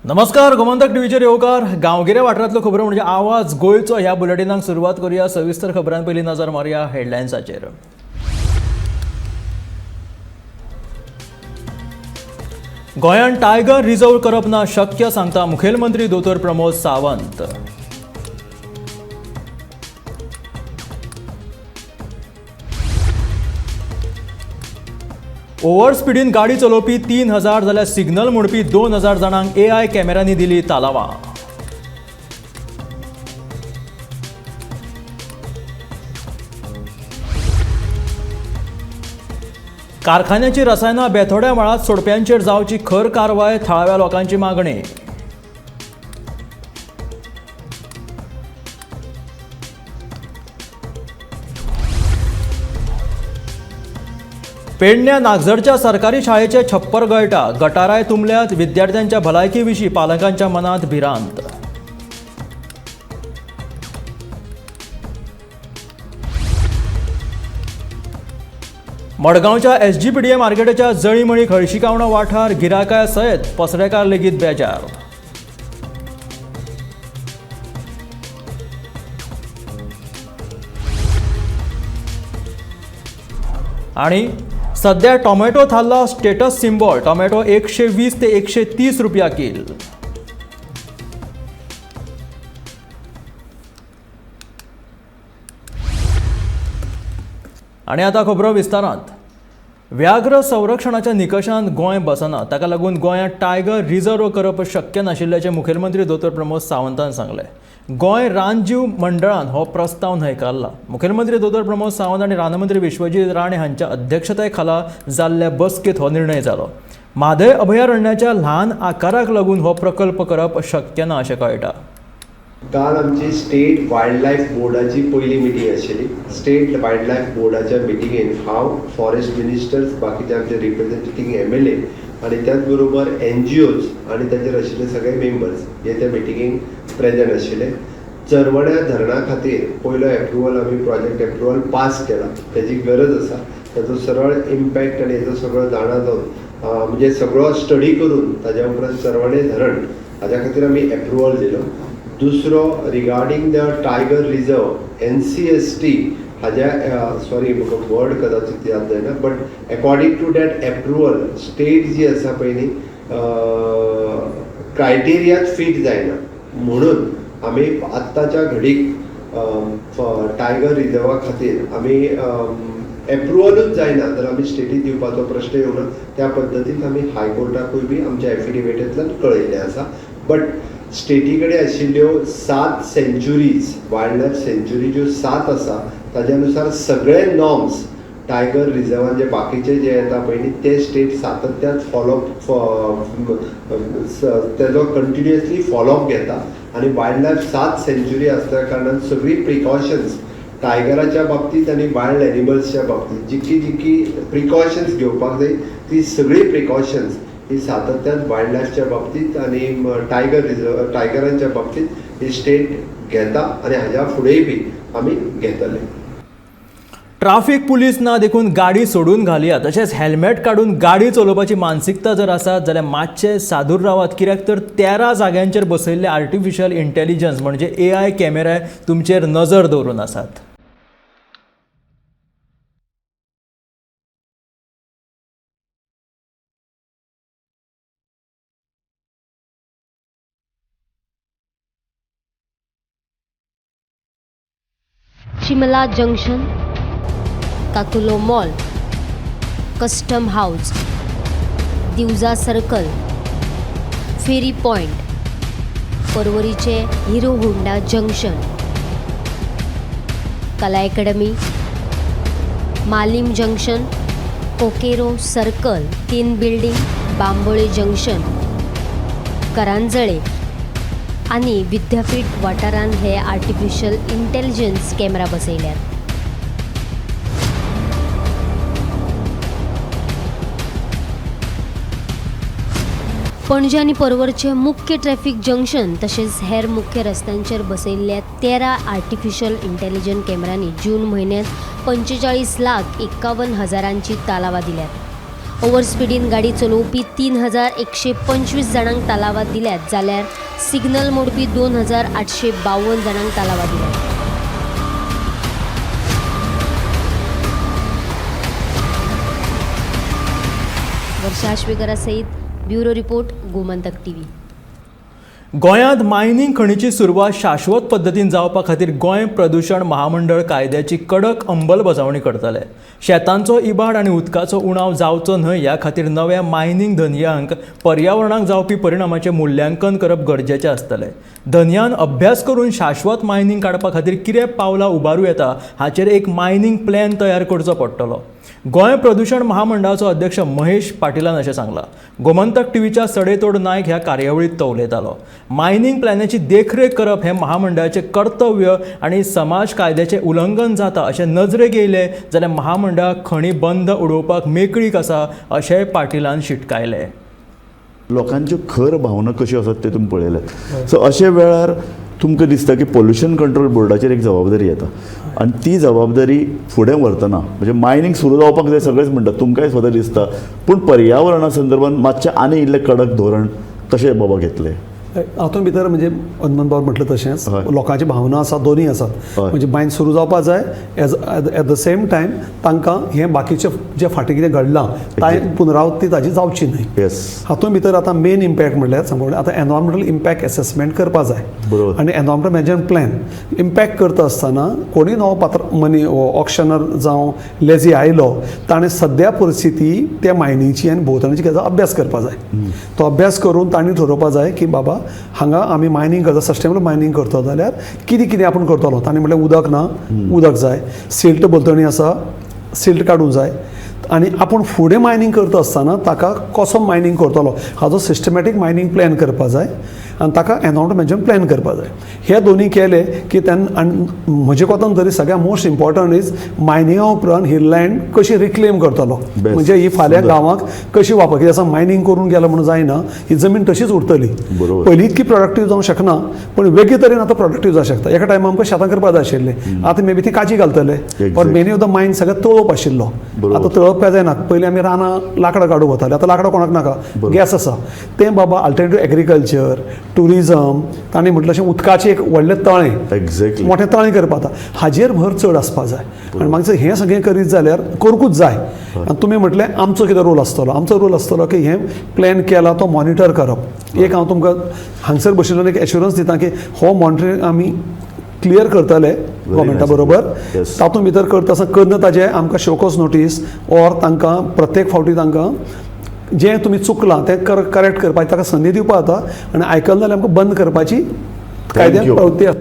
नमस्कार, गोमंतक टीव्हीचेर येवकार. गांवगिऱ्या वाठारांतल्यो खबरो म्हणजे आवाज गोंयचो. ह्या बुलेटिनाक सुरवात करूया. सविस्तर खबरां पयलीं नजर मारुया हेडलायन्साचेर. गोंयांत टायगर रिझर्व करप ना शक्य, सांगता मुखेलमंत्री दोतोर प्रमोद सावंत. ओव्हर स्पिडीन गाडी चलोवपी 3000 जाल्यार सिग्नल मोडपी 2000 जाणांक एआय कॅमेरांनी दिली तालावां. कारखान्याची रसायनां बेथोड्या मळांत सोडप्यांचेर जावची खर कारवाय, थळाव्या लोकांची मागणी. पेडण्या नागझरच्या सरकारी शाळेचे छप्पर गळटा, गटाराय तुंबल्यात. विद्यार्थ्यांच्या भलायकी विशीं पालकांच्या मनांत भिरांत. मडगांवच्या एसजीपीडीए मार्केटाच्या जळीमळी खळशीकावणो वाठार, गिरायकां सयत पसरेकार लेगीत बेजार. आणि सध्या टोमॅटो थारला स्टेटस सिम्बॉल. टोमॅटो 120 ते 130 रुपया कील. आणि आता खबरो विस्तारांत. व्याघ्र संरक्षणाच्या निकशांत गोंय बसना, ताका लागून गोंयांत टायगर रिझर्व करप शक्य नाशिल्ल्याचें मुखेलमंत्री दोतोर प्रमोद सावंतान सांगलें. गोंय रानजीव मंडळान हो प्रस्ताव न्हयकारला. मुखेलमंत्री दोतोर प्रमोद सावंत आनी रानमंत्री विश्वजीत राणे हांच्या अध्यक्षते खाला जाल्ल्या बसकेंत हो निर्णय जालो. म्हादय अभयारण्याच्या ल्हान आकाराक लागून हो प्रकल्प करप शक्य ना अशें कळटा. काल आमची स्टेट वायल्ड लायफ बोर्डाची पयली मिटींग आशिल्ली. स्टेट वायल्ड लायफ बोर्डाच्या मिटिंगेन हांव, फॉरेस्ट मिनिस्टर्स, बाकीचे आमचे रिप्रेझेंटेटीव एमएलए आनी त्याच बरोबर एनजीओज आनी ताचेर आशिल्ले सगळे मेंबर्स हे त्या मिटिंगेक प्रेजंट आशिल्ले. चरवण्या धरणा खातीर पयलो एप्रुवल आमी प्रोजेक्ट एप्रुवल पास केला, तेजी गरज आसा. ताचो सरळ इम्पॅक्ट आनी हेजो सगळो जाणा जावन, म्हणजे सगळो स्टडी करून ताज्या उपरांत चरवणे धरण हाज्या खातीर आमी एप्रुवल दिलो. दुसरो regarding the tiger reserve NCST हाज्या, सॉरी म्हाका वर्ड कदाचित याद जायना, but according to that approval state जी आसा पळय न्ही क्रायटेरियात फीट जायना, म्हणून आमी आत्ताच्या घडीक टायगर रिजर्वा खातीर आमी एप्रुवलूच जायना तर आमी स्टेटीक दिवपाचो प्रश्न येवना. त्या पद्दतीन आमी हायकोर्टाकूय बी आमच्या एफिडेविटांतल्यान कळयल्लें आसा. बट स्टेटी कडेन आशिल्ल्यो 7 सँच्युरीज, वायल्ड लायफ सँच्युरी ज्यो 7 आसा ताज्या नुसार सगळे नॉर्म्स टायगर रिजर्वान जे बाकीचे जे येता पळय न्ही ते स्टेट सातत्यान फॉलोअप, तेजो कंटिन्युअसली फॉलोअप घेता. आनी वायल्ड लायफ 7 सँच्युरी आसल्या कारणान सगळी प्रिकॉशन्स टायगराच्या बाबतींत आनी वायल्ड एनिमल्सच्या बाबतींत जितकी जितकी प्रिकॉशन्स घेवपाक जाय ती सगळी प्रिकॉशन्स ही सातत्यान वायल्ड लायफच्या बाबतींत आनी टायगर रिजर्व टायगरांच्या बाबतींत ही स्टेट घेता आनी हाज्या फुडेंय बी आमी घेतले. ट्राफीक पुलीस ना देखून गाडी सोडून घालया, तशेंच हेल्मेट काडून गाडी चलोवपाची मानसिकता जर आसा जाल्यार मातशें सादूर रावात, कित्याक तर 13 जाग्यांचेर बसयल्ले आर्टिफिशियल इंटेलिजन्स म्हणजे एआय कॅमेरा तुमचेर नजर दवरून आसात. Shimla junction, Kakulo mall, custom house, Divja circle, ferry point, पर्वरीचे Hero Honda junction, Kala academy, Malim junction, Coqueiro circle, 3 building, Bambolim junction, Karanjale आनी विद्यापीठ वाठारांत हे आर्टिफिशियल इंटेलिजन्स कॅमेरा बसयल्यात. पणजे आनी पर्वरचे मुख्य ट्रॅफिक जंक्शन तशेंच हेर मुख्य रस्त्यांचेर बसयल्ल्या 13 आर्टिफिशियल इंटेलिजन्स कॅमेरांनी जून म्हयन्यांत 45,51,000 तालावां दिल्यात. ओव्हर स्पिडीन गाडी चलोवपी 3125 जाणांक तालावा दिल्यात जाल्यार सिग्नल मोडपी 2852 जाणांक तालावा दिल्यात. वर्षा आश्वेकरा सहित ब्युरो रिपोर्ट, गोमंतक टीव्ही. गोंयांत मायनींग खणीची सुरवात शाश्वत पद्दतीन जावपा खातीर गोंय प्रदूशण महामंडळ कायद्याची कडक अंमलबजावणी करतले. शेतांचो इबाड आनी उदकाचो उणाव जावचो न्हय ह्या खातीर नव्या मायनींग धनयांक पर्यावरणाक जावपी परिणामाचें मुल्यांकन करप गरजेचें आसतलें. धनयान अभ्यास करून शाश्वत मायनींग काडपा खातीर कितें पावलां उबारूं येता हाचेर एक मायनींग प्लॅन तयार करचो पडटलो. गोंय प्रदूशण महामंडळाचो अध्यक्ष महेश पाटिलान अशें सांगलां. गोमंतक टीव्हीच्या सडेतोड नायक ह्या कार्यावळींत तो उलयतालो. मायनींग प्लॅनाची देखरेख करप हें महामंडळाचें कर्तव्य आनी समाज कायद्याचें उल्लंघन जाता अशें नजरेक येयलें जाल्यार महामंडळाक खणी बंद उडोवपाक मेकळीक आसा अशेंय पाटिलान शिटकायलें. लोकांच्यो खर भावना कश्यो आसात ते तुमी पळयल्यात. सो अशे वेळार तुमकां दिसता की पोल्युशन कंट्रोल बोर्डाचेर एक जबाबदारी येता आनी ती जबाबदारी फुडें व्हरतना म्हणजे मायनींग सुरू जावपाक जाय सगळेच म्हणटात, तुमकांय स्वता दिसता, पूण पर्यावरणा संदर्भात मातशें आनी इल्लें कडक धोरण कशें बाबा घेतलें? हातूंत भितर म्हणजे हनुमंत बाब म्हटलें तशेंच लोकांची भावना आसा, दोनूय आसात. म्हणजे मायन सुरू जावपा जाय, as at the same time तांकां हें बाकीचें जें फाटीं कितें घडलां तांय पुनरावृत्ती ताजी जावची न्हय. हातूंत भितर आतां मेन इम्पॅक्ट म्हणल्यार सांगू, आतां एनवायरमेंटल इम्पॅक्ट एसेसमेंट करपा जाय. आनी एनवायरमेंटल मॅनेजमेंट प्लॅन इम्पॅक्ट करता आसतना कोणूय नवो पात्र मनी ऑक्शनर जावं लेजी आयलो ताणें सद्या परिस्थिती त्या मायनीची आनी भोंवतणची ताजो अभ्यास करपा जाय. तो अभ्यास करून तांणी थारोवपा जाय की बाबा हांगा आमी मायनींग करता, सस्टेनेबल मायनींग करता जाल्यार कितें कितें आपूण करतलो. तांणी म्हटलें उदक ना, उदक जाय, सिल्ट भोंवतणी आसा, सिल्ट काडूंक जाय, आनी आपूण फुडें मायनींग करता आसतना ताका कसो मायनींग करतलो हाजो सिस्टमॅटीक मायनींग प्लॅन करपा जाय आनी ताका एनवायरमेंट मॅनेजमेंट प्लॅन करपा जाय. हे दोनूय केले की तेन्ना, आनी म्हजे कोतान तरी सगळ्यात मोस्ट इम्पॉर्टंट is मायनिंगा उपरांत ही लँड कशी रिक्लेम करतलो, म्हणजे ही फाल्यां गांवाक कशी वापर, कित्याक आसा मायनींग करून गेलो म्हणून जायना, ही जमीन तशीच उरतली. पयलीं इतकी प्रोडक्टीव जावंक शकना, पण वेगळे तरेन आतां प्रोडक्टीव जावंक शकता. एका टायमार आमकां शेतां करपाक जाय आशिल्लें, आतां मे बी ती काजी घालतले, और मेनी ऑफ the मायन सगळें तळप आशिल्लो, आतां तळप काय जायना. पयलीं आमी रानां लांकडां काडूंक वताले, आतां लांकडां कोणाक नाका, गॅस आसा. तें बाबा अल्टरनेटीव एग्रीकल्चर, ट्युरिजम, तांणी म्हटलें अशें उदकाचें एक व्हडलें तळें, मोठें तळें करपाक जाता, हाजेर भर चड आसपा जाय. आनी मागीर हें सगळें करीत जाल्यार करूंकूच जाय. आनी तुमी म्हटलें आमचो कितें रोल आसतलो, आमचो रोल आसतलो की हें प्लॅन केला तो मॉनिटर करप. एक हांव तुमकां हांगसर बशिल्ल्यान एक एश्युरन्स दिता की हो मॉनिटरींग आमी क्लियर करतले गव्हर्मेंटा बरोबर. तातूंत भितर करता आसतना करना ताजें आमकां शोकॉज नोटीस ऑर तांकां प्रत्येक फावटी तांकां जें तुमी चुकलां तें करेक्ट करपाची ताका संदी दिवपा जाता, आनी आयकलें जाल्यार आमकां बंद करपाची कायद्यान प्रवृत्ती आसा.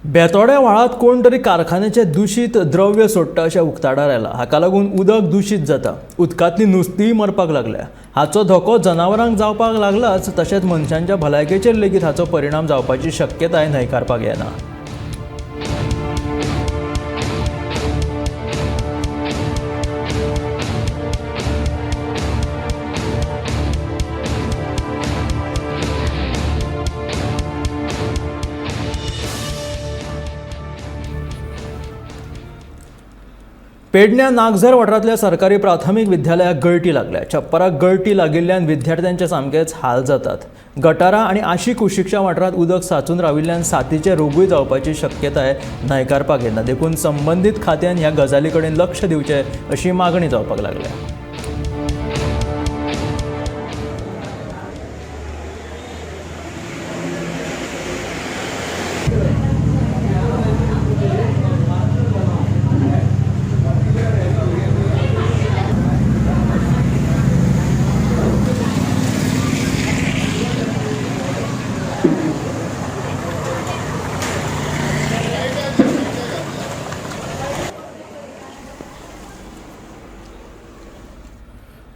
बेतोड्या व्हाळांत कोण तरी कारखान्याचें दुशीत द्रव्य सोडटा अशें उक्ताडार आयलां. हाका लागून उदक दुशीत जाता, उदकांतलीं नुस्तींय मरपाक लागल्या. हाचो धोको जनावरांक जावपाक लागलाच, तशेंच मनशांच्या भलायकेचेर लेगीत हाचो परिणाम जावपाची शक्यताय न्हयकारपाक येना. पेडण्या नागझर वाठारांतल्या सरकारी प्राथमीक विद्यालयाक गळटी लागल्या. छप्पराक गळटी लागिल्ल्यान विद्यार्थ्यांचे सामकेच हाल जातात. गटारां आनी आशी कुशीकच्या वाठारांत उदक साचून राविल्ल्यान साथीचे रोगूय जावपाची शक्यताय न्हयकारपाक येना. देखून संबंदीत खात्यान ह्या गजाली कडेन लक्ष दिवचें अशी मागणी जावपाक लागल्या.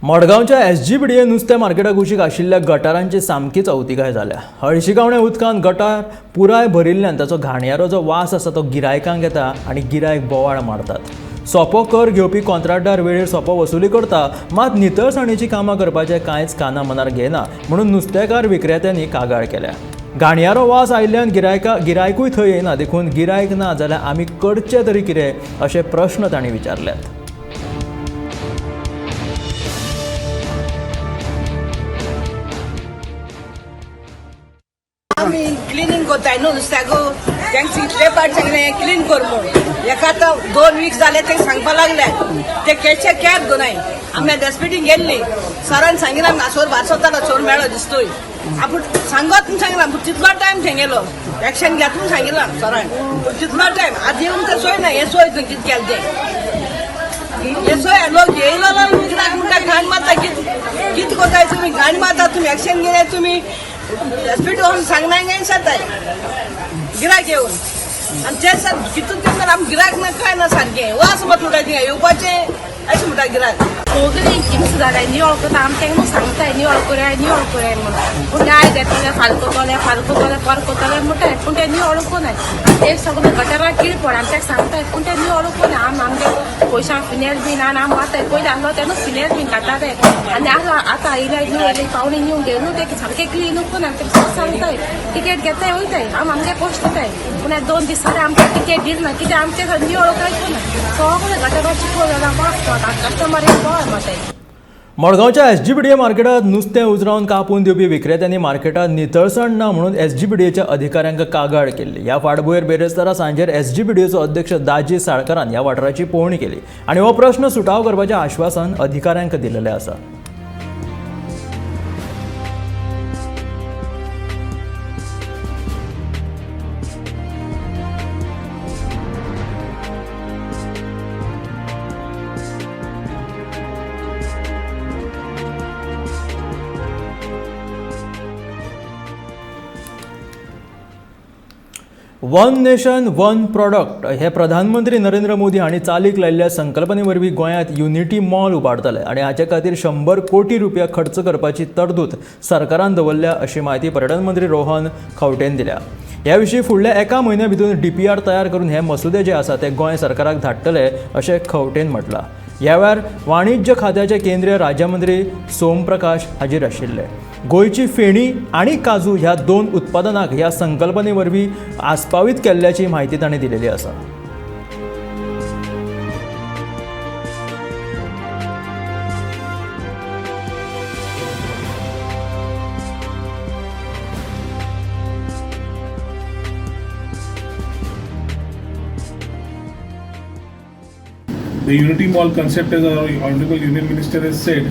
मडगांवच्या SGBDA नुस्तें मार्केटा कुशीक आशिल्ल्या गटारांची सामकीच अवतिकाय जाल्या. हळशिकावण्या उदकान गटार पुराय भरिल्ल्यान ताचो घाणयारो जो वास आसा तो गिरायकांक येता आनी गिरायक बोवाळ मारतात. सोपो कर घेवपी कॉन्ट्रॅक्टदार वेळेर सोपो वसुली करता, मात नितळसाणेची कामां करपाचें कांयच काना मनार घेना म्हणून नुस्तेकार विक्रेत्यांनी कागाळ केल्या. घाणयारो वास आयिल्ल्यान गिरायकूय थंय येना, देखून गिरायक ना जाल्यार आमी करचें तरी कितें अशे प्रश्न तांणी विचारल्यात. आमी क्लिनींग करताय न्हू नुस्त्याक तांकां इतले पाट सांगलें क्लीन कर म्हूण एका आतां 2 वीक जाले ते सांगपा लागले ते केशे कॅब घेवनाय आमी डस्टबिटीन गेल्ली सरान सांगिलां आमकां चोर भायर सरतालो चोर मेळ्ळो दिसतोय आपूण सांगत म्हूण सांगलां पूण तितलो टायम थेंगेलो एक्शन घेत म्हूण सांगिलां सरान पूण तितलो टायम आतां येवन ते सोय ना हें सोय थंय कितें केलें तें हें सोय लोक येयलो गिराक म्हणटा घाण मारता कितें कितें करताय तुमी घाण मारता तुमी एक्शन घेनाय तुमी हॉस्पिटल वचून सांगनाय काय जाताय गिरायक येवन आनी ते सर कितून ते आम गिरायक ना काय ना सारकें वास मत म्हणटा थिंगा येवपाचें अशें म्हणटा गिरायक. सगळीं हिंसा जाल्यार निवळ करता आमी तांकां सांगताय निवळ कराय निवळ कराय म्हणून पूण ते आयज येतले फाल्यां करतले फाल्यां करतले पर करतले म्हणटाय पूण ते निवळ करनाय. ते सगळे गटराक कीड पड आमी ताका सांगताय पूण ते निवळ करनाय. आमी आमगे पयशां फिनेल बीन आनी आमी वताय पयलीं आसलो तेन्ना फिनेल बीन घालताले आनी आतां आतां आयले न्हू येयले पावणे न्हू गेले न्हू ते सामकें क्लीन करना ते सांगताय टिकेट घेताय वयताय आमी आमगे पोस्ट दिताय पूण 2 दीस जाले आमकां टिकेट दिना कित्याक आमचें निवळ काय करना सगळें गटराक चिखल जाला वास मारता कस्टमर एक बोवाळ मारताय. मडगांवच्या एसजीपीडीए मार्केटात नुस्तें उजरावन कापून दिवपी विक्रेत्यांनी मार्केटात नितळसाण ना म्हणून एसजीपीडीएच्या अधिकाऱ्यांक कागाळ केल्ली. ह्या फाटभुंयेर बेरेस्तारा सांजेर एसजीपीडीएचो अध्यक्ष दाजी साळकारान ह्या वाठाराची पळोवणी केली आनी हो प्रश्न सुटावो करपाचें आश्वासन अधिकाऱ्यांक दिलेलें आसा. वन नेशन वन प्रॉडक्ट हे प्रधानमंत्री नरेंद्र मोदी हांणी चालीक लायिल्ल्या संकल्पने वरवीं गोंयांत युनिटी मॉल उबारतले आनी हाचे खातीर 100 कोटी रुपया खर्च करपाची तरतूद सरकारान दवरल्या अशी म्हायती पर्यटन मंत्री रोहन खंवटेन दिल्या. ह्या विशीं फुडल्या 1 म्हयन्या भितर DPR तयार करून हे मसुदे जे आसा ते गोंय सरकाराक धाडटले अशें खंवटेन म्हटलां. ह्या वेळार वाणिज्य खात्याचे केंद्रीय राज्यमंत्री सोमप्रकाश हाजीर आशिल्ले. गोंयची फेणी आनी काजू ह्या 2 उत्पादनाक ह्या संकल्पने वरवीं आस्पावीत केल्ल्याची म्हायती तांणी दिलेली आसा. The Unity Mall concept, as our Honorable Union Minister has said,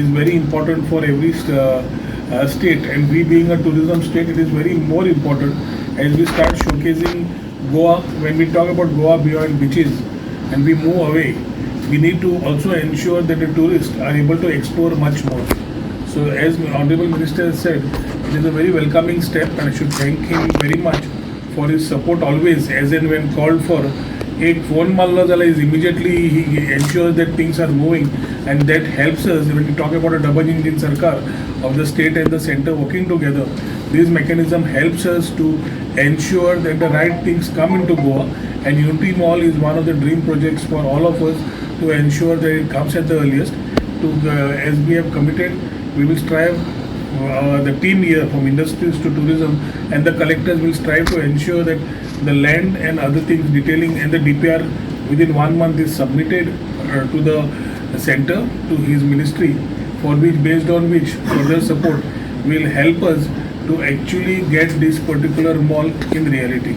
is very important for every state, and we being a tourism state, it is very more important as we start showcasing Goa. When we talk about Goa beyond beaches and we move away, we need to also ensure that the tourists are able to explore much more. So as Honorable Minister has said, it is a very welcoming step, and I should thank him very much for his support always, as and when called for. एक phone मारलो जाल्यार is immediately he ensures that things are moving, and that helps us when we talk about a double engine sarkar of the state and the center working together. This mechanism helps us to ensure that the right things come into Goa, and Unity Mall is one of the dream projects for all of us to ensure that it comes at the earliest. As we have committed, we will strive, the team here from industries to tourism and the collectors will strive to ensure that the land and other things detailing and the DPR within 1 month is submitted to the center, to his ministry, for which, based on which further support will help us to actually get this particular mall in reality.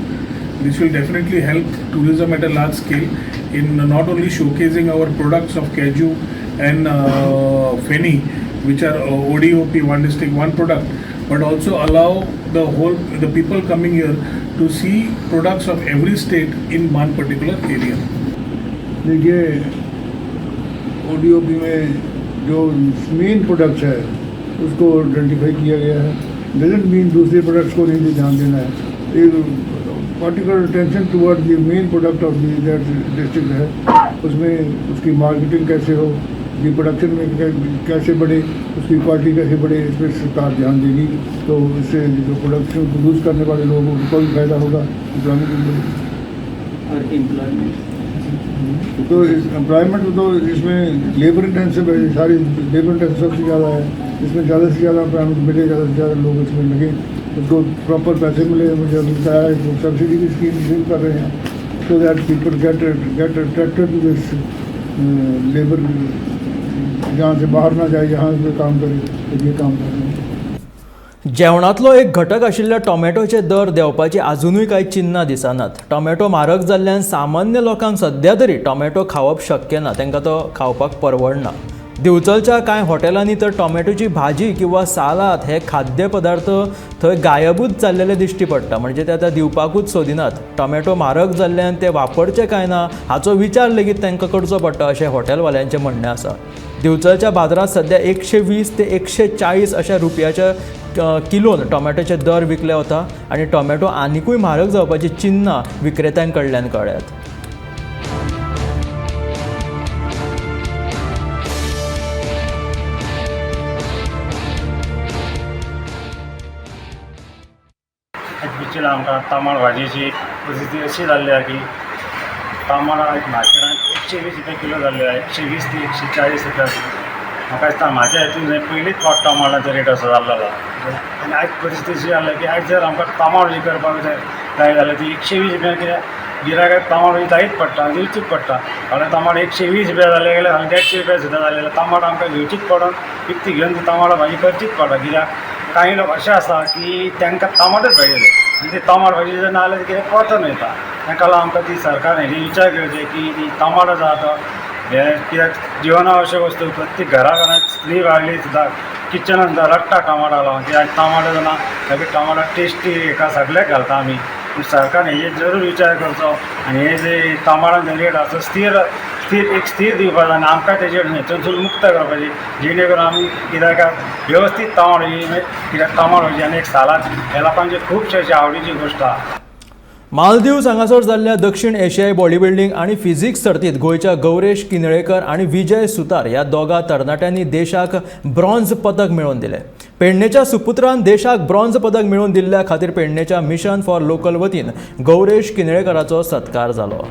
This will definitely help tourism at a large scale in not only showcasing our products of Kaju and Feni, which are ODOP, one district, one product, but also allow the people coming here to see products of every state in one particular area. देखिए, ODOP में जो main products है उसको identify किया गया है. Doesn't mean दूसरे products को नहीं ध्यान देना है. एक particular attention toward the main product of the that district है, उसमें उसकी मार्केटिंग कैसे हो, उसकी प्रोडक्शन में कैसे बढ़े, उसकी क्वालिटी कैसे बढ़े, इस पर सरकार ध्यान देगी. तो इससे जो प्रोडक्शन प्रोड्यूस करने वाले लोग हैं उनको भी फायदा होगा, एम्प्लॉयमेंट भी बढ़ेगी. और एम्प्लॉयमेंट तो एम्प्लॉयमेंट तो इसमें लेबर इंटेंसिव है, सारी लेबर इंटेंसिव सबसे ज़्यादा है. इसमें ज़्यादा से ज़्यादा एम्प्लॉयमेंट मिले, ज़्यादा से ज़्यादा लोग इसमें लगे, उसको प्रॉपर पैसे मिले. मुझे बताया सब्सिडी की स्कीम शुरू कर रहे हैं so that people get attracted to this labour, जहाँ से बाहर ना जाए, यहाँ से काम करे, तो ये काम कर रहे हैं. जेवणांतलो एक घटक आशिल्ल्या टोमॅटोचे दर देंवपाची आजुनूय कांय चिन्नां दिसनात. टोमॅटो म्हारग जाल्ल्यान सामान्य लोकांक सद्या तरी टोमॅटो खावप शक्य ना, तांकां तो खावपाक परवडना. दिवचलच्या कांय हॉटेलांनी तर टोमॅटोची भाजी किंवा सालाद हे खाद्यपदार्थ थंय गायबूच जाल्लेले दिश्टी पडटा, म्हणजे ते आतां दिवपाकूच सोदिनात. टोमॅटो म्हारग जाल्ल्यान ते वापरचे काय ना हाचो विचार लेगीत तांकां करचो पडटा अशें हॉटेलवाल्यांचें म्हणणें आसा. दिवचलच्या बाजारांत सद्या 120 ते 140 अशा रुपयाच्या किलोन टोमॅटोचे दर विकले वता आनी टोमॅटो आनिकूय म्हारग जावपाची चिन्नां विक्रेत्यां कडल्यान कळ्ळ्यात. बिचीला आमकां तांबड भाजयेची परिस्थिती अशी जाल्ली आहा की तांबड आयज मार्केटान 120 रुपया किलो जाल्ले आहा, 120 ते 140 रुपया. म्हाका दिसता म्हाज्या हितून पयलींच फावट टमाटाचो रेट असो जाल्लो आहा आनी आयज परिस्थिती अशी जाल्या की आयज जर आमकां तांबड भाजी करपाक जाय जाल्यार ती 120 रुपया कित्याक गिरायकाक तांबड भाजी जायच पडटा, दिवचीच पडटा. कारण तांबड 120 रुपया जाले जाल्यार 150 रुपया सुद्दां जाले जाल्यार तांबड आमकां घेवचीच पडून विकती घेवन ती तांबड भाजी करचीच पडटा. कित्याक कांय लोक अशे आसा की तांकां तांबडच पाहिजे आनी ते तांबड भाजी जर ना जाल्यार कितें पचन वयता. तांकां लागून आमकां ती सरकारान हेजी विचार करचे की ती तांबड आसा आतां हें कित्याक जिवनावश्यक वस्तू प्रत्येक घरा घरांत स्त्री वाडली सुद्दां किचनान सुद्दां रडटा टमाटा लागून कित्याक टमाटो जाणा सगळे टमाटो टेस्टी हेका सगळ्याक घालता आमी. पूण सरकारान हेजेर जरूर विचार करचो आनी हे जे टमाटांचे रेट आसा स्थिर स्थिर एक स्थिर दिवपाक जाय आनी आमकां तेजेर हेतून मुक्त करपाची जेणे करून आमी गिरायकाक वेवस्थीत तांबड भाजी कित्याक तांबड भाजी आनी एक सालाद हे लोकांची खुबशे अशी आवडीची गोश्ट आहा. मालदीव्स हांगासर जाल्ल्या दक्षिण एशियाई बॉडीबिल्डींग आनी फिजिक्स सर्तींत गोंयच्या गौरेश किनळेकर आनी विजय सुतार ह्या दोगा तरणाट्यांनी देशाक ब्रॉन्झ पदक मेळोवन दिलें. पेडणेच्या सुपुत्रान देशाक ब्रॉन्झ पदक मेळोवन दिल्ल्या खातीर पेडणेच्या मिशन फॉर लोकल वतीन गौरेश किनळेकराचो सत्कार जालो.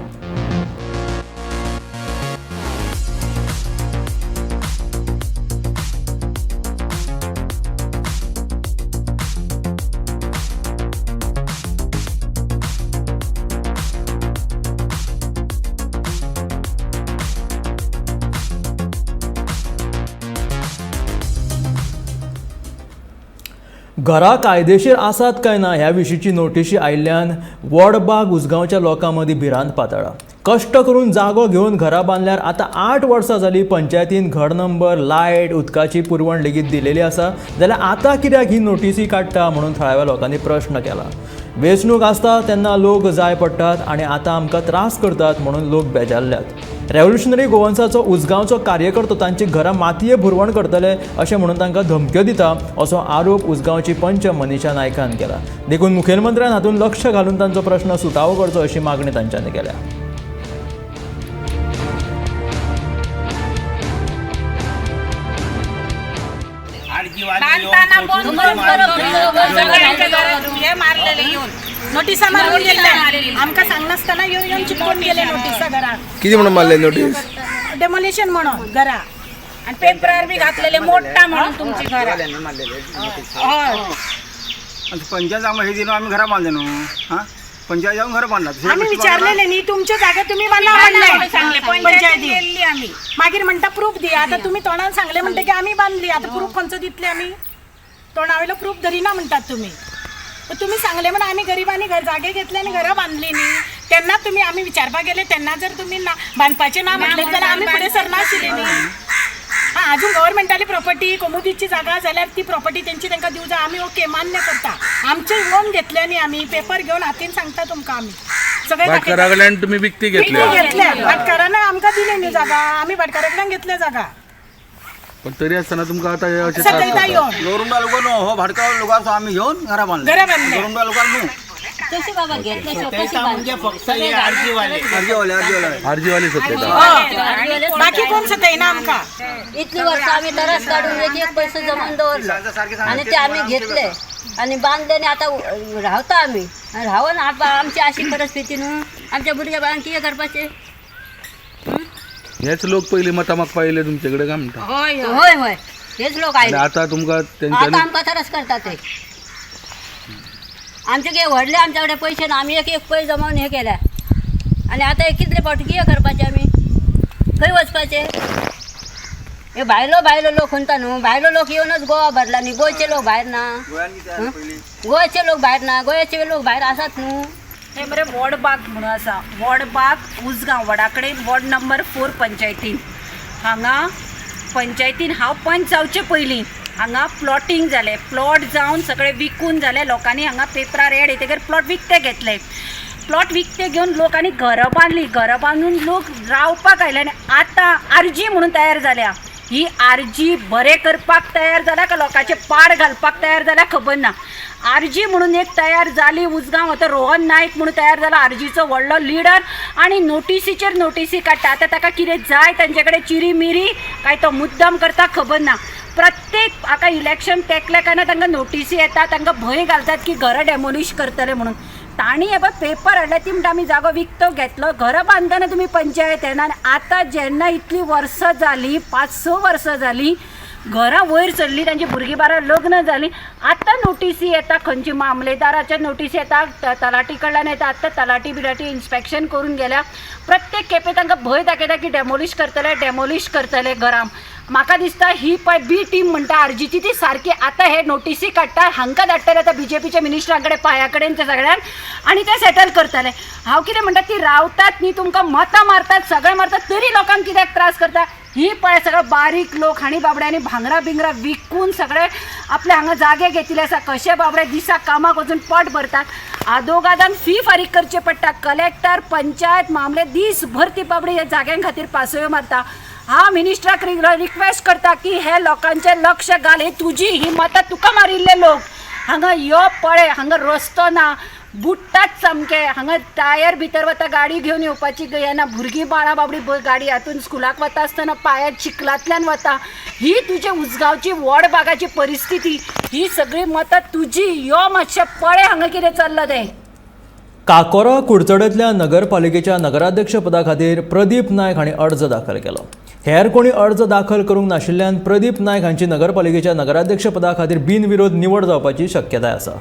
घरां कायदेशीर आसात काय ना ह्या विशींची नोटिशी आयिल्ल्यान वडबाग उसगांवच्या लोकां मदीं भिरांत पातळ्ळा. कश्ट करून जागो घेवन घरां बांदल्यार आतां 8 वर्सां जालीं पंचायतीन घर नंबर, लायट, उदकाची पुरवण लेगीत दिलेली आसा, जाल्यार आतां कित्याक ही नोटिसी काडटा म्हणून थळाव्या लोकांनी प्रश्न केला. वेंचणूक आसता तेन्ना लोक जाय पडटात आनी आतां आमकां त्रास करतात म्हणून लोक बेजारल्यात. रेव्होल्युशनरी गोवन्साचो उसगांवचो कार्यकर्तो तांची घरां मातये भुरवण करतले अशें म्हणून तांकां धमक्यो दिता असो आरोप उसगांवची पंच मनीषा नायकान केला. देखून मुखेलमंत्र्यान हातूंत लक्ष घालून तांचो प्रश्न सुटावो करचो अशी मागणी तांच्यांनी केल्या. नोटिसा मारून गेल्या आमकां सांगनासतना येवन येवन चिपकून गेले नोटिसा घराक. कितें म्हणून मारले नोटीस? डेमोलिशन म्हणून घरा आनी पेपरार बी घातलेले मोडटा म्हणून तुमची घरां. हय पंचायत आमी हे दिलो आमी घरां बांदले न्हू. हां पंचायत जावन घरां बांदला आमी विचारलेले न्ही तुमच्या जाग्यार तुमी बांदला म्हणलें पंचायती गेल्ली आमी. मागीर म्हणटा प्रूफ दी. आतां तुमी तोंडान सांगलें म्हणटा की आमी बांदली, आतां प्रूफ खंयचो दितले आमी? तोंडा वयलो प्रूफ धरिना म्हणटात तुमी. तुमी सांगले म्हणून आमी गरिबांनी घर जागे घेतले आनी घरां बांदली न्ही. तेन्ना तुमी आमी विचारपाक गेले तेन्ना जर तुमी ना बांदपाचें ना म्हटलें जाल्यार आमी फुडें सरनाशिल्ली न्ही. हां अजून गव्हर्मेंटाली प्रॉपर्टी कोमुदीची जागा जाल्यार ती प्रॉपर्टी तेंची तांकां दिवं जाय, आमी ओके मान्य करता. आमचे लोन घेतले न्ही आमी, पेपर घेवन हातीन सांगता तुमकां आमी सगळे. भाटकारा कडल्यान तुमी विकती घेतल्या? घेतल्या भाटकारान आमकां दिली न्ही जागा, आमी भाटकारा कडल्यान घेतल्या जागा. पण तरी असताना तुमकां आतां हे अशें सतयता येवन गौरुंडा लोक न्हू हो भाटकार लोकांचो आमी घेवन घरां बांदली. घरां बांदली गौरुंडा लोकांक न्हू. कशी बाबा घेतले म्हणजे फक्त हे आरजीवाले आरजीवाले सतयता, बाकी कोण सतयना आमकां. इतली वर्सां आमी त्रास काडून एक एक पैसे जमून दवरले आनी ते आमी घेतले आनी बांदले आनी आतां रावता आमी. रावन आतां आमची अशी परिस्थिती न्हू, आमच्या भुरग्या बाळांक कितें करपाचें? हेच लोक पयलीं मतां मागपा येयले तुमचे कडेन काय म्हणटा? हय हय हय हेच लोक आयले. आतां तुमकां आतां आमकां त्रास करता ते. आमचे कितें व्हडले आमच्या कडेन पयशे ना, आमी एक एक पयस जमोवन हे केल्या आनी आतां कितले फावटी कितें करपाचें आमी? खंय वचपाचें? हे भायलो भायलो लोक म्हणटा न्हू, भायलो लोक येवनच गोवा भरला न्ही, गोंयचे लोक भायर ना, गोंयचे लोक भायर ना, गोंयचे लोक भायर आसात न्हू. हे मरे वडबाग म्हणून आसा, वडबाग उजगांव वडा कडेन वॉर्ड नंबर 4 पंचायतीन. हांगा पंचायतीन हांव पंच जावचे पयलीं हांगा प्लॉटींग जालें, प्लॉट जावन सगळे विकून जाले, लोकांनी हांगा पेपरार एड येतकीर प्लॉट विकते घेतले, प्लॉट विकते घेवन लोकांनी घरां बांदली, घरां बांदून लोक रावपाक आयले आनी आतां आरजी म्हणून तयार जाल्या. ही आरजी बरें करपाक तयार जाल्या का लोकांचे पाड घालपाक तयार जाल्या खबर ना. आरजी म्हणून एक तयार जाली उजगांव, आतां रोहन नायक म्हणून तयार जाला आरजीचो व्हडलो लिडर आनी नोटिसीचेर नोटिसी काडटा. आतां ताका कितें जाय तांचे कडेन चिरी मिरी काय तो मुद्दम करता खबर ना. प्रत्येक हाका इलेक्शन तेंकलें काय ना तांकां नोटिसी येता, तांकां भंय घालतात की घरां डेमोलिश करतले म्हणून. तांणी हे पळय पेपर हाडले, ती म्हणटा आमी जागो विकतो घेतलो, घरां बांदतना तुमी पंचायत येना. आनी आतां जेन्ना इतलीं वर्सां जालीं, 5-6 वर्सां जालीं, घरां वयर सरलीं, तांची भुरगीं बारा लग्न जालीं, आतां नोटिसी येता, खंयची मामलेदाराच्या नोटीस येता, तलाटी कडल्यान येता. आतां तलाटी बिलाटी इन्स्पेक्शन करून गेल्या, प्रत्येक खेपे तांकां भंय दाखयता की डेमोलिश करतले, डेमोलिश करतले घरां. म्हाका दिसता ही पळय बी टीम म्हणटा आरजीची ती सारकी आतां हे नोटिसी काडटा, हांकां धाडटले आतां बीजेपीच्या मिनिस्टरां कडेन पांया कडेन ते सगळ्यांक आनी ते सेटल करतले. हांव कितें म्हणटा, ती रावतात न्ही, तुमकां मतां मारतात, सगळें मारतात, तरी लोकांक कित्याक त्रास करता. ही पळय सगळे बारीक लोक हांणी बाबड्यांनी भांगरां बिंगरां विकून सगळे आपले हांगा जागे घेतिल्ले आसा. कशे बाबडे दिसाक कामाक वचून पोट भरतात, आदोगादांक फी फारीक करचे पडटा. कलेक्टर, पंचायत, मामले दीसभर ती बाबडी ह्या जाग्यां खातीर पासयो मारता. हांव मिनिस्टराक रिक्वेस्ट करता की हे लोकांचें लक्ष घाल, हे तुजी ही मतां तुका मारिल्ले लोक हांगा यो पळय, हांगा रस्तो ना, बुडटात सामके, हांगा टायर भितर वता, गाडी घेवन येवपाची येना, भुरगीं बाळां बाबडी गाडी हातून स्कुलाक वता आसतना पांयार चिखलांतल्यान वता. ही तुजे उजगांवची वॉर्ड बागाची परिस्थिती, ही सगळी मतां तुजी, यो मातशें पळय हांगा कितें चल्लां तें. काकोरा कुडचडेंतल्या नगरपालिकेच्या नगराध्यक्षपदा खातीर प्रदीप नायक हांणी अर्ज दाखल केलो. हेर कोणी अर्ज दाखल करूंक नाशिल्ल्यान प्रदीप नायक हांची नगरपालिकेच्या नगराध्यक्षपदा खातीर बिनविरोध निवड जावपाची शक्यताय आसा.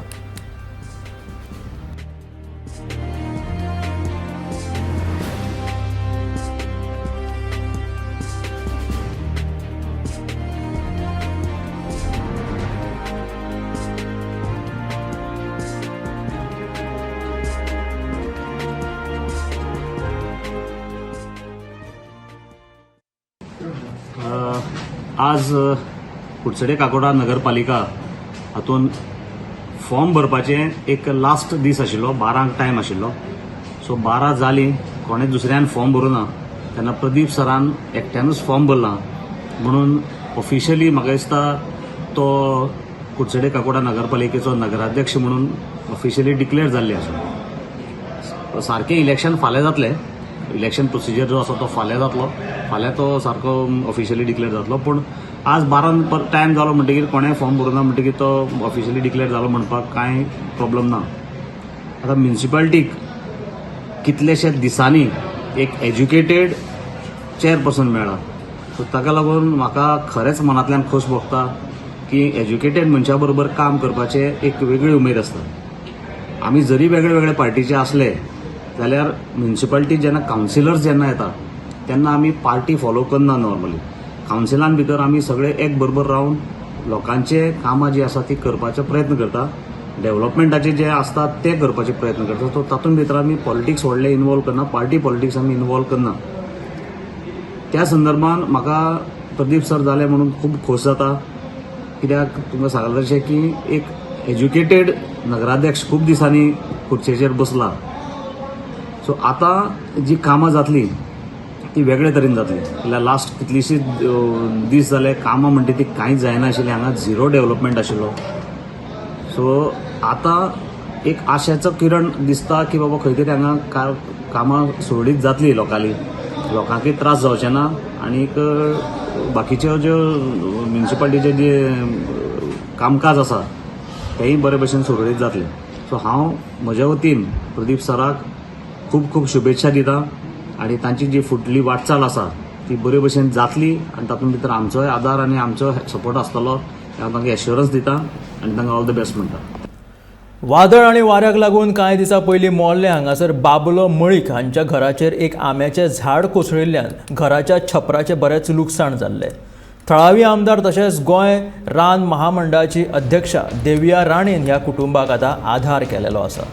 आज कुडचडे काकोडा नगरपालिका हातून फॉर्म भरपाचें एक लास्ट दीस आशिल्लो, 12 टायम आशिल्लो. सो 12 जालीं, कोणें दुसऱ्यान फॉर्म भरूं ना, तेन्ना प्रदीप सरान एकट्यानूच फॉर्म भरला म्हणून ऑफिशियली म्हाका दिसता तो कुडचडे काकोडा नगरपालिकेचो नगराध्यक्ष म्हणून ऑफिशियली डिक्लेअर जाल्ले आसा. सारकें इलेक्शन फाल्यां जातलें, इलेक्शन प्रोसिजर जो आसा तो फाल्यां जातलो, फाल्यां तो सारको ऑफिशियली डिक्लेअर जातलो. पूण आज 12 टायम जालो म्हणटकीर कोणें फॉर्म भरूं ना म्हणटकीर तो ऑफिशियली डिक्लेअर जालो म्हणपाक कांय प्रॉब्लम ना. आतां म्युनिसिपालिटीक कितलेशे दिसांनी एक एज्युकेटेड चेअरपर्सन मेळ्ळा, सो ताका लागून म्हाका खरेंच मनांतल्यान खोस भोगता की एज्युकेटेड मनशा बरोबर काम करपाचें एक वेगळी उमेद आसता. आमी जरी वेगळे वेगळे पार्टीचे आसले जाल्यार म्युनिसिपालिटी जेन्ना कावन्सिलर्स जेन्ना येता तेन्ना आमी पार्टी फॉलो करना. नॉर्मली कावन्सिलान भितर आमी सगळे एक बरोबर रावन लोकांचे कामां जी आसा ती करपाचो प्रयत्न करता, डेव्हलपमेंटाचे जे आसता ते करपाचे प्रयत्न करता. सो तातूंत भितर आमी पॉलिटिक्स व्हडले इनवॉल्व करना, पार्टी पॉलिटिक्स आमी इनवॉल्व करना. त्या संदर्भान म्हाका प्रदीप सर जाले म्हणून खूब खोस जाता, कित्याक तुमकां सांगलां तशें की एक एज्युकेटेड नगराध्यक्ष खूब दिसांनी खुर्चेचेर बसला. सो आतां जी कामां जातली ती वेगळे तरेन जातली. जाल्यार लास्ट कितलीशी दीस जाले कामां म्हणटा ती कांयच जायनाशिल्ली, हांगा झिरो डेव्हलपमेंट आशिल्लो. सो आतां एक आशेचो किरण दिसता की बाबा खंय तरी हांगा कामां सुरळीत जातली, लोकांली लोकांकय त्रास जावचे ना आनीक बाकीच्यो ज्यो म्युनिसिपालिटीचे जे कामकाज आसा तेंय बरे भशेन सुरळीत जातलें. सो हांव म्हज्या वतीन प्रदीप सराक खूब खूब शुभेच्छा दिता आनी तांची जी फुडली वाटचाल आसा ती बरे भशेन जातली आनी तातूंत भितर आमचोय आदार आनी आमचो सपोर्ट आसतलो हांव तांकां एश्योरन्स दिता आनी तांकां ऑल the best म्हणटा. वादळ आनी वाऱ्याक लागून कांय दिसां पयलीं मोर्ले हांगासर बाबलो मळीक हांच्या घराचेर एक आंब्याचें झाड कोसळिल्ल्यान घराच्या छपराचें बरेंच लुकसाण जाल्लें. थळावी आमदार तशेंच गोंय रान महामंडळाची अध्यक्षा देविया राणेन ह्या कुटुंबाक आतां आधार केलेलो आसा.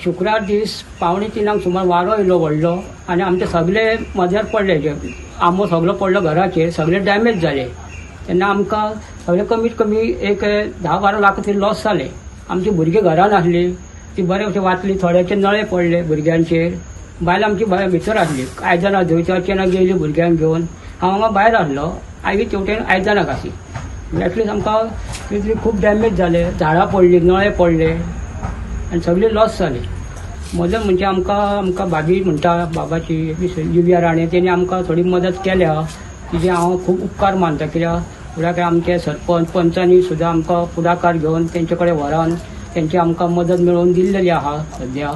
शुक्रार दीस 2:45 सुमार वारो येयलो व्हडलो आनी आमचे सगळे मजार पडले, आंबो सगळो पडलो घराचेर, सगळे डॅमेज जाले. तेन्ना आमकां सगळे कमीत कमी एक 10-12 लाख तरी लॉस जाले. आमची भुरगीं घरान आसली ती बरे भशेन वाचली, थोड्याचे नळे पडले भुरग्यांचेर, बायल आमची भितर आसली, आयदनां धुयता तेन्ना गेली भुरग्यांक घेवन, हांव हांगा भायर आसलो, आई तेवटेन आयदनां घासी. एटलीस्ट आमकां कितें खूब डॅमेज जाले, झाडां पडली, नळे पडले आनी सगळी लॉस जाली. मदत म्हणजे आमकां आमकां भाभी म्हणटा बाबाची दिव्या राणे, तेणी आमकां थोडी मदत केल्या, तिजे हांव खूब उपकार मानता. कित्याक फुडाकार आमचे सरपंच पंचांनी सुद्दां आमकां फुडाकार घेवन तेंचे कडेन व्हरोन तेंची आमकां मदत मेळोवन दिल्लेली आहा. सद्या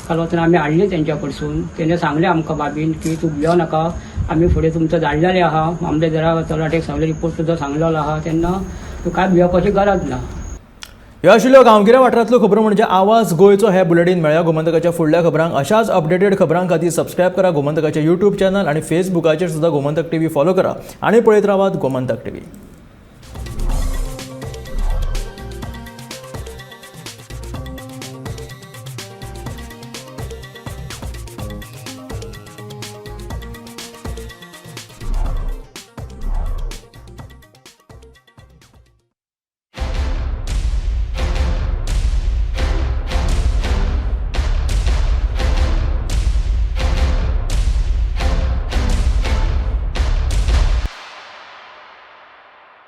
काल वचून आमी हाडली तेंच्या कडसून, तेणें सांगलें आमकां भाभीन की तूं भियो नाका, आमी फुडें तुमचो धाडलेलें आहा, मामलेदारा तलाटेक सगळे रिपोर्ट सुद्दां सांगलेलो आहा, तेन्ना तूं कांय भियोवपाची गरज ना. ह्यो आशिल्ल्यो गांवगिऱ्या वाठारांतल्यो खबरो म्हणजे आवाज गोंयचो हे बुलेटीन. मेळ्या गोमंतकाच्या फुडल्या खबरांक. अशाच अपडेटेड खबरां खातीर सबस्क्रायब करा गोमंतकाचे यूट्यूब चॅनल आनी फेसबुकाचेर सुद्दां गोमंतक टीव्ही फॉलो करा आनी पळयत रावात गोमंतक टीव्ही.